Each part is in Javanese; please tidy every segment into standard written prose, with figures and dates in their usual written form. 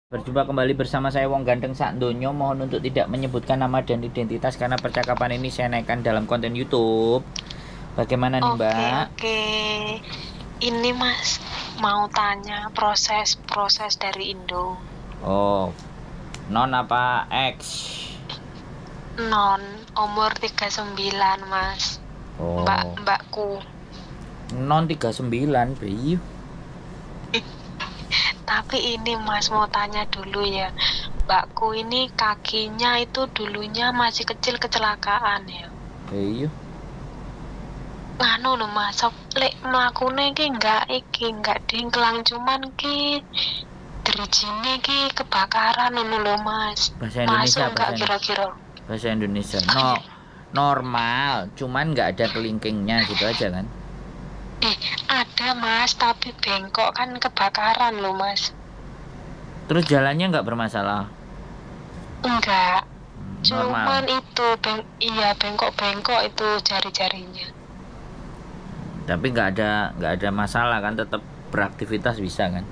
Berjumpa kembali bersama saya Wong Ganteng Sak Donyo. Mohon untuk tidak menyebutkan nama dan identitas karena percakapan ini saya naikkan dalam konten YouTube. Bagaimana nih, Oke, Mbak? oke. Ini Mas mau tanya proses-proses dari Indo. Oh, non apa X? Non, umur 39, Mas. Oh, Mbak, mbakku. non 39, Bi. Tapi ini Mas mau tanya dulu ya. Mbakku ini kakinya itu dulunya masih kecil kecelakaan ya. Iya. Nganu lho Mas, lek mlakune iki enggak dingklang, cuman ki drijine ki kebakaran ngono lho Mas. Bahasa Masuk Indonesia, enggak bahasa kira-kira? Bahasa Indonesia. No, normal, cuman nggak ada kelingkingnya gitu aja kan. Ada Mas, tapi bengkok kan kebakaran loh Mas. Terus jalannya nggak bermasalah. Enggak, Normal. cuman itu iya bengkok-bengkok itu jari-jarinya. Tapi nggak ada masalah kan, tetap beraktivitas bisa kan?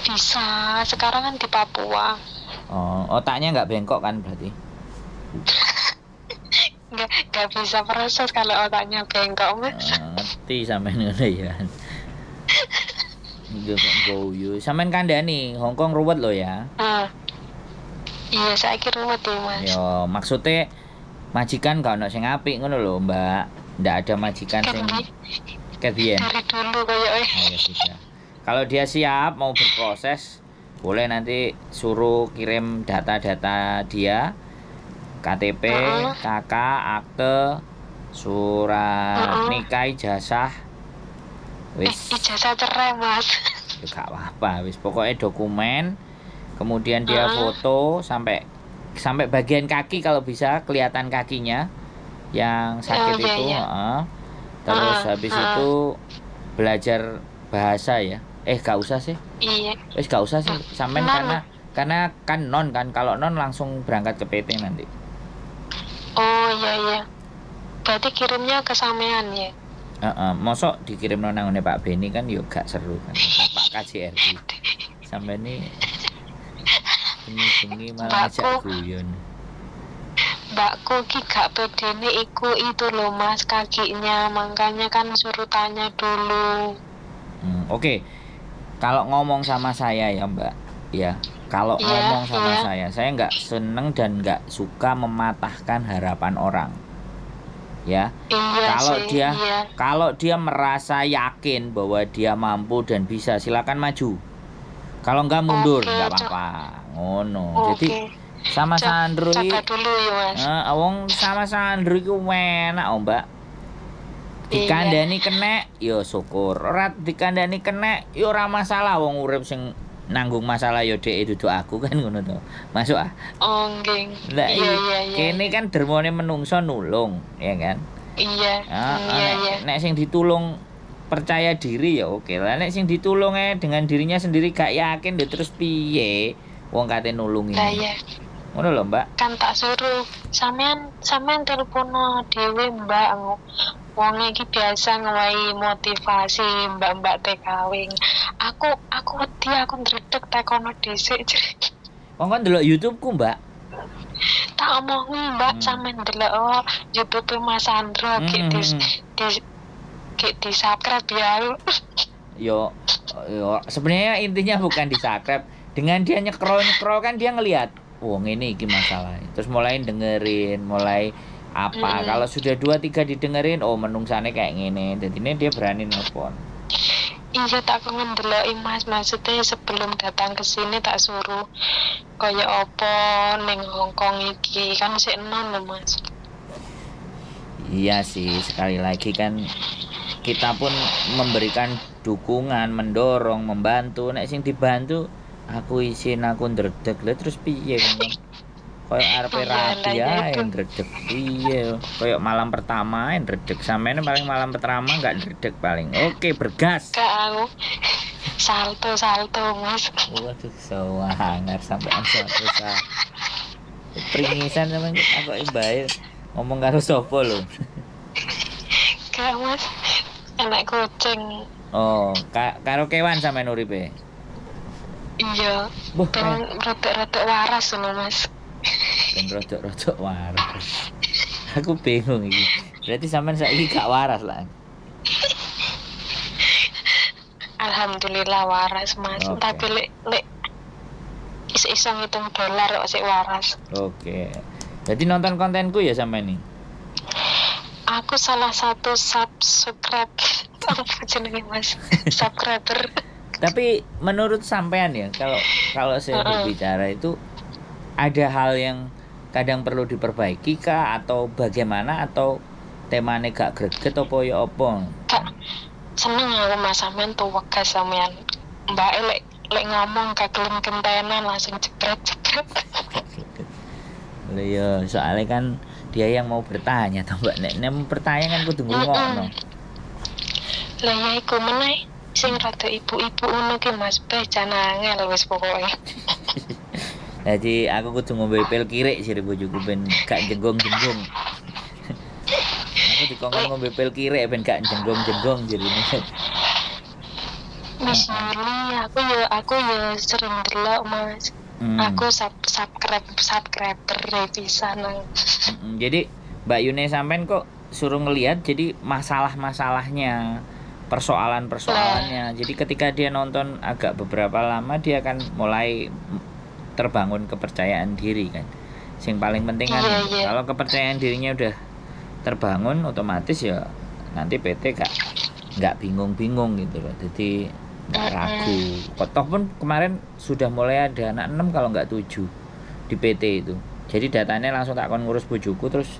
Bisa, sekarang kan di Papua. Oh, otaknya nggak bengkok kan berarti? Enggak bisa proses kalau otaknya bengkok Mas. Ngerti sampean ngono ya. Nggak kok guyu. Sampean kandhani, Hong Kong ruwet lo ya. Iya, saya kira ruwet ya Mas. Yo, maksudnya majikan gak ono sing apik ngono lho, Mbak. Ndak ada majikan sing ket biyen. Dari dulu kayaknya. Oh, ya sudah. Kalau dia siap mau berproses, boleh nanti suruh kirim data-data dia, KTP, KK, akte, surat nikah, ijazah. Wis. Ijazah cerai Mas. Ya gak apa-apa, wis pokoknya dokumen, kemudian dia foto sampai sampai bagian kaki kalau bisa kelihatan kakinya yang sakit Oh, iya, itu, iya. heeh. Terus habis itu belajar bahasa ya. Gak usah sih. Iya. Wis gak usah sih, sampean Non. karena kan non kan, kalau non langsung berangkat ke PT nanti. Oh iya iya. Berarti kirimnya ke sampean ya? Heeh, mosok dikirim nang ngene Pak Beni kan yo gak seru kan. Pak KJRI. Sampean ini bengi-bengi malah ngajak guyon. Mbakku ki gak pedene iku itu loh Mas kakinya, makanya kan suruh tanya dulu. Oke. Kalau ngomong sama saya ya Mbak, ya. Kalau Iya, ngomong sama iya. saya nggak seneng dan nggak suka mematahkan harapan orang. Ya. Iya Kalau sih, dia iya. kalau dia merasa yakin bahwa dia mampu dan bisa, silakan maju. Kalau nggak mundur, Oke, nggak apa-apa. Ngono. Oke. Jadi sama Sandro Coba iki, dulu ya Mas. Wong sama Sandro iku enak, oh, Mbak. Dikandani kenek, ya syukur. Ora dikandani kenek, ya ora masalah, wong urip sing nanggung masalah ya dhek duduk aku kan ngono to. Masuk ah. Oh, nggih. Lah Iya iya iya. kene kan dermone menungso nulung, ya kan? Iya. Ah, Iya nek, iya. nek sing ditulung percaya diri ya oke. Lah nek sing ditulung dengan dirinya sendiri gak yakin ya terus piye wong kate nulungi. Lah iya. Ngono lho, Mbak. Kan tak suruh sampean sampean telepono dhewe Mbak. Wong iki biasa ngewehi motivasi mbak-mbak TKW. Aku wedi, aku ndredeg takono dhisik. Wong kon ndelok YouTube-ku, Mbak. Tak omongi Mbak, sampean ndelok oh, YouTube Mas Andro ki di subscribe ya. Yo, yo sebenarnya intinya bukan di subscribe. Dengan dia nyekrol-nyekrol kan dia ngelihat, wong ini iki masalahnya. Terus mulai dengerin, mulai apa. Kalau sudah 2 3 didengerin, oh menungsane kayak ngene. Jadi ini dia berani nelpon. Iya, tak ngendeloki Mas, maksudnya sebelum datang ke sini tak suruh kaya apa ning Hong Kong iki, kan sik enom lho Mas. Iya sih, sekali lagi kan kita pun memberikan dukungan, mendorong, membantu. Nek sing dibantu aku isin, aku ndredeg. Lah terus piye kan? Koyo arepe Iya, rabi lah, ae itu. ndredeg piye. Koyo malam pertama ae ndredeg. Sampeyan paling malam pertama nggak ndredeg paling. Oke, bergas. Gak aku salto-salto Mas. Waduh, sewangar sampean salto. Pringisan sampean aku bae ngomong karo sapa lho. Gak Mas, enak kucing. Oh, karo kewan sampean uripe. Iya. Wah, Ben rodok-rodok waras ngono, Mas. Ben rodok-rodok waras. Aku bingung iki. Berarti sampean saiki gak waras lah. Alhamdulillah waras, Mas. Oke. Tapi lek lek iso-iso ngitung dolar kok sik waras. Oke. Jadi nonton kontenku ya sampean nih. Aku salah satu subscribe apa jenenge, Mas? Subscriber. Tapi menurut sampean ya, kalau kalau saya berbicara itu ada hal yang kadang perlu diperbaiki kah atau bagaimana, atau temane gak greget apa ya apa? Gak seneng aku, Mas, sampean tuh wegas sampean. Mbak lek lek ngomong gak gelem kentenan langsung jebret-jebret. Gak greget. Lha ya soalnya kan dia yang mau bertanya toh, Mbak. Nek nek mau bertanya kan kudu ngrungokno. Lah ya iku meneh sing rada ibu-ibu ngono ki, Mas, beh jan angel wis pokoke. Jadi aku kudu ngombe pil kirik sih bojoku ben gak jenggung-jenggung. Aku dikongkon ngombe pil kirik ben gak jenggung-jenggung jarine. Miss Yuli, aku ya sering delok, Mas. Aku subscriber pisan nang. Jadi Mbak Yune sampean kok suruh ngelihat jadi masalah-masalahnya, persoalan-persoalannya. Jadi ketika dia nonton agak beberapa lama dia akan mulai terbangun kepercayaan diri kan. Sing paling penting kan Iya. kalau kepercayaan dirinya udah terbangun otomatis ya nanti PT gak nggak bingung-bingung gitu loh. Jadi nggak ragu. Toh pun kemarin sudah mulai ada anak 6 kalau nggak 7 di PT itu. Jadi datanya langsung tak kon ngurus bojoku, terus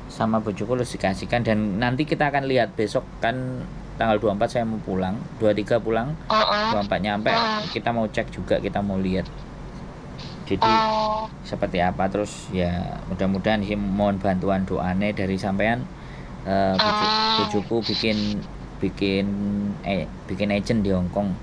sama bojoku terus dikasihkan, dan nanti kita akan lihat besok kan tanggal 24 saya mau pulang, 23 pulang, 24 nyampe kita mau cek juga, kita mau lihat. Jadi seperti apa, terus ya mudah-mudahan sih mohon bantuan doane dari sampean, bojoku bikin bikin bikin agent di Hong Kong.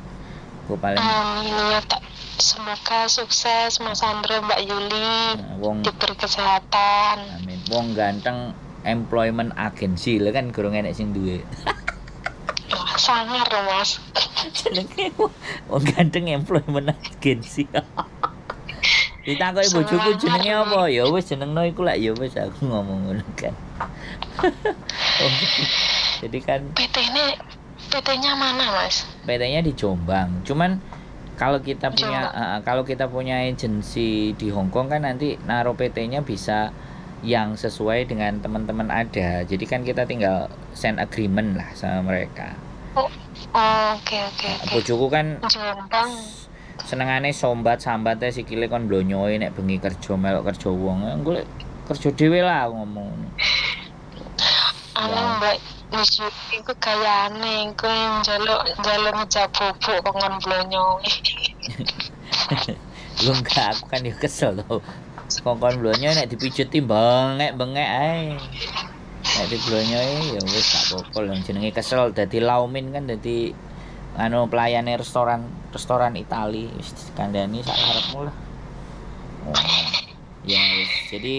Aku paling Amin ya tak. Semoga sukses Mas Andro, Mbak Yuli, wong diberi kesehatan. Amin. Wong ganteng employment agency lho kan gurung enek sing duwe. Wah, sangar loh, Mas. Jenenge wong ganteng employment agency. Ditakoki bojoku jenenge apa? Ya wis jenengno iku lak ya wis aku ngomong ngono kan. Jadi kan PT-nya PT-nya mana, Mas? PT-nya di Jombang. Cuman kalau kita punya Jombang. Kalau kita punya agensi di Hong Kong kan nanti naruh PT-nya bisa yang sesuai dengan teman-teman ada. Jadi kan kita tinggal send agreement lah sama mereka. Oh, oke. Bojoku kan Jombang. Senengane sombat sambatnya sikile kon blonyoe nek bengi kerja melok kerja wong. Golek kerja dhewe lah aku ngomong ngono. Anu, Mbak Miss Yuli iku gayane iku njaluk njaluk ngejak bubuk kok ngon blonyo. Lu enggak, aku kan ya kesel loh. Kongkon blonyo nek dipijeti bengek-bengek ae. Nek diblonyoe ya wis gak apa-apa lah jenenge kesel dadi laumin kan, dadi anu pelayane restoran restoran Itali wis kandhani sak karepmu lah. Oh. Ya wis, jadi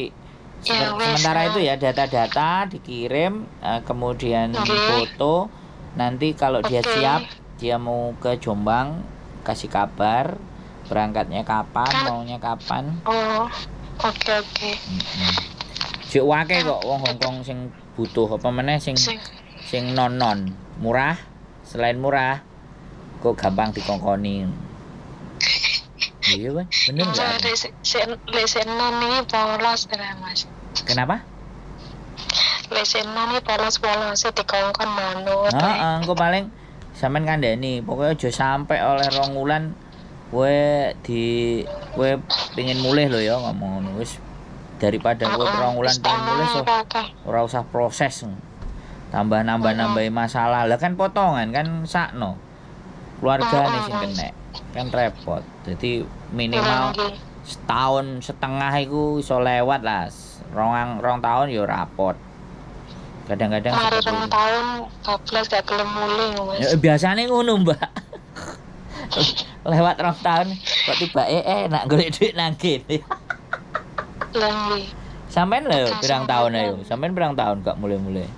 Ya wis sementara lah. itu ya data-data dikirim, kemudian foto. Nanti kalau dia siap, dia mau ke Jombang, kasih kabar berangkatnya kapan, Kan maunya kapan. oh, oke. Jek wake Kan kok wong Hongkong sing butuh apa meneh sing sing sing non-non murah, selain murah kok gampang dikongkoni. Iya kan, bener nggak? lek lek sik non iki polos tenan, Mas. Kenapa? Lek sik non iki polos-polos dikongkon manut. Heeh, engko paling sampean kandhani, pokoknya aja sampai oleh rong wulan kowe di kowe pengin mulih lho ya ngomong ngono wis, daripada kowe rong wulan Wis tak pengin mulih omongi so akeh. ora usah proses tambah nambah nambahi masalah lah kan, potongan kan sakno keluarga nih sing kena kan repot. Jadi minimal setahun setengah iku iso lewat lah, rong rong tahun ya rapot kadang-kadang Mari seperti rong itu. tahun bablas gak gelem mulih, Mas. Ya, biasanya ngono, Mbak. Lewat rong tahun kok tiba enak golek duit nang kene. Lah nggih. Sampean lho Langsung pirang tahun aja. ayo? Sampean pirang tahun gak mulai-mulai?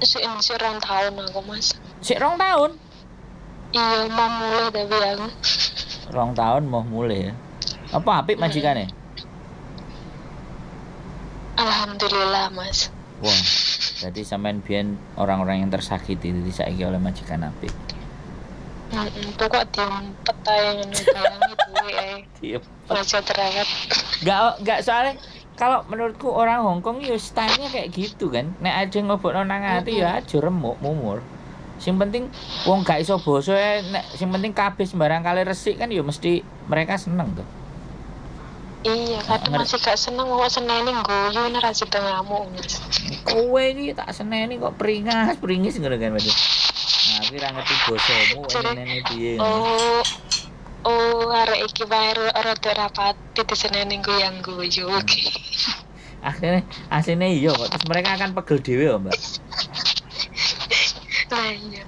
Sik sik rong tahun aku, Mas. Sik rong tahun. Iya, mau mulai tapi aku. 2 tahun mau mulai ya. Apa apik majikane? Alhamdulillah, Mas. Wah, jadi sampean biyen orang-orang yang tersakiti, jadi saiki oleh majikan apik. Pokok diempet ae ngono, bayangi duwe ae. Diempet. Aja terawat. Enggak, soalnya kalau menurutku orang Hongkong ya stylenya kayak gitu kan. Nek aja ngobokno nang ati ya aja remuk mumur. Sing penting wong gak iso basa nek sing penting kabeh sembarang kali resik kan ya mesti mereka seneng tuh. Iya, kadang masih gak seneng kok seneni guyu nek ra sida ngamuk, Mas. Kowe iki tak seneni kok pringas, pringis ngono kan, Mas. Nah, aku ora ngerti basamu ngene piye. Oh. Oh, arek iki wae rada rapati diseneni guyang guyu. Oke. Akhirnya asline iya kok. Terus mereka akan pegel dhewe ya, Mbak. Lah iya.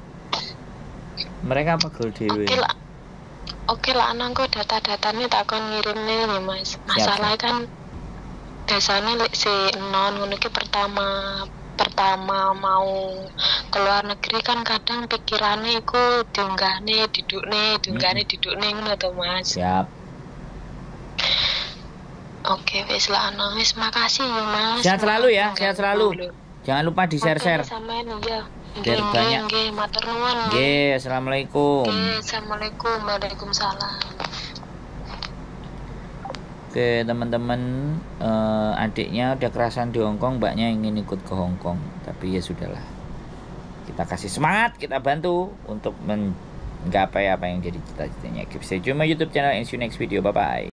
Mereka pegel dhewe. Oke lah. Oke lah, nang kok data-datanya tak kon ngirimne ya, Mas. Masalahnya kan biasanya lek si non ngono iki pertama pertama mau keluar negeri kan kadang pikirannya iku diunggahne, didukne, diunggahne, didukne ngono to, Mas. Siap. Oke, wis lah ana wis, makasih ya, Mas. Sehat selalu ya, sehat selalu. Jangan lupa di-share-share. Oke, sampean ya. Biar banyak. Nggih, matur nuwun. Nggih, assalamualaikum. Nggih, assalamualaikum. Waalaikumsalam. Oke, teman-teman, adiknya udah kerasan di Hong Kong, mbaknya ingin ikut ke Hong Kong, tapi ya sudahlah. Kita kasih semangat, kita bantu untuk menggapai apa yang jadi cita-citanya. Keep stay tune my YouTube channel and see you next video. Bye bye.